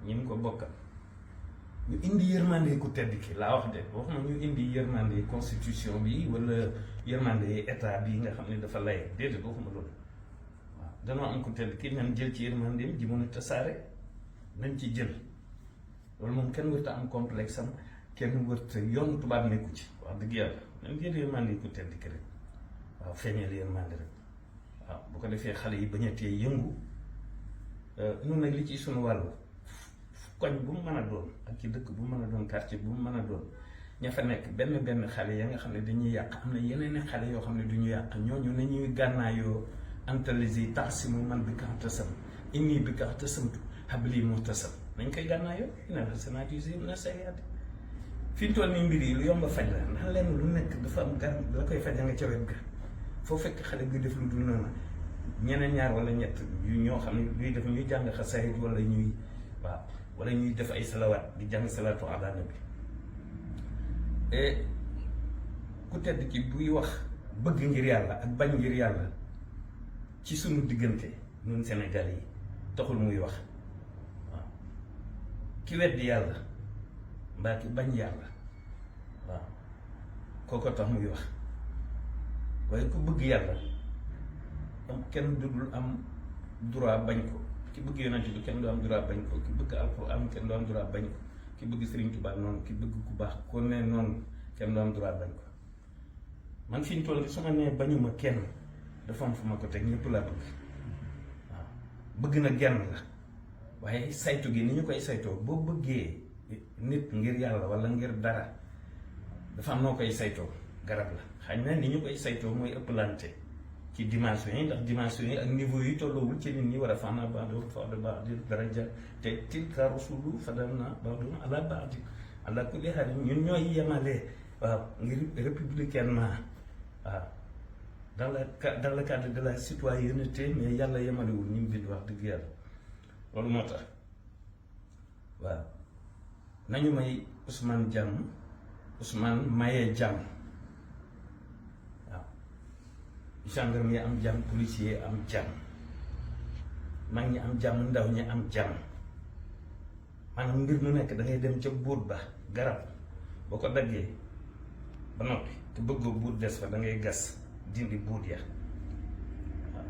ñi mu ko bokkal ñu indi yërmande ku tedd ki laa wax de waxuma ñu indi yërmande constitution bi wala yërmande état bi nga xam ne dafa lay déedéet waxuma loolu waaw danoo am ku tedd ki nañ jël ci yërmandeem ji mën a tasaare nañ ci jël loolu moom kenn wërta am complexe am kenn wërta yoon tubaab nekku ci wax dëgg yàlla nañ jël yërmande ku tedd ki rek waaw feeñal yërmande rek waaw bu ko defee xale yi bañ a tee yëngu ñun nag li ci suñu wàllu koñ bu mu mën a doon ak ci dëkk bu mu mën a doon quartier bu mu mën a doon ña fa nekk benn xale ya nga xam ne dañuy yàq am na yeneen xale yoo xam ne duñu yàq ñooñu nañuy gànnaayoo antalisi taxsimu man bi kax tasam inni bi kax tasamtu habli mu tasam nañ koy gànnaayoo ina la sénatisé na sayaati fi ñu toll nii mbir yi lu yomb a faj la ndax lenn lu nekk dafa am garab la koy faj a nga ca wet ga foo fekk xale bi def lu dul noonu ñeneen ñaar wala ñett yu ñoo xam ne luy def ñuy jàng xasaayid wala ñuy waaw wala ñuy def ay salawaat di jàng salaatu ala nabi ku tedd ki buy wax bëgg ngir yàlla ak bañ ngir yàlla ci sunu diggante ñun Sénégal yi taxul muy wax waaw ki weddi yàlla mbaa ki bañ yàlla waaw kooko tax muy wax waaye ku bëgg yàlla am kenn dudul am droit bañ ko ki bëgg yonent bi kenn du am droit bañ ko ki bëgg alxuraan kenn du am droit bañ ko ki bëgg Sëriñ Tuubaa noonu ki bëgg ku baax ko ne noonu kenn du am droit bañ ko man fi ñu toll su ma nee bañuma kenn dafa am fu ma ko teg ñëpp laa bëgg waaw bëgg na genn la waaye saytu gi ni ñu koy saytoo boo bëggee nit ngir yàlla wala ngir dara dafa am noo koy saytoo garab la xañ na ni ñu koy saytoo mooy ëpplante ci dimension yi ndax dimension yi ak niveau yi tolloowul ci nit ñi war a fana ba'duhum fawqa ba'din daraja te tilka rusulu faddalna ba'dahum ala ba'din ala kulli haal ñun ñooy yemale waaw ngir républicainement waaw dans le cadre de la citoyenneté mais yàlla yemalewul ñu bind wax dëgg yàlla loolu moo tax waaw nañu may Ousmane jàmm Ousmane mayee jàmm waaw gendarme yi am jàmm policier am jàmm mag ñi am jàmm ndaw ñi am jàmm maanaam mbir mu nekk da ngay dem ca buut ba garab boo ko daggee ba noppi te bëggoo buut des fa da ngay gas dindi buut ya waaw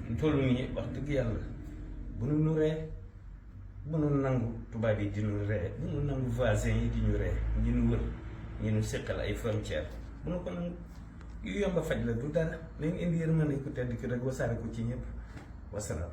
ñu toll nii wax dëgg yàlla bu nu nuree bu nu nangu tubaab yi di ñu ree bu nu nangu voisin yi di ñu ree ñi nu wër ñi nu séqal ay frontière bu nu ko nangu yu yomba faj la du dara nañ indi yërmande ku tedd ki rek wasaare ko ci ñëpp wasalaam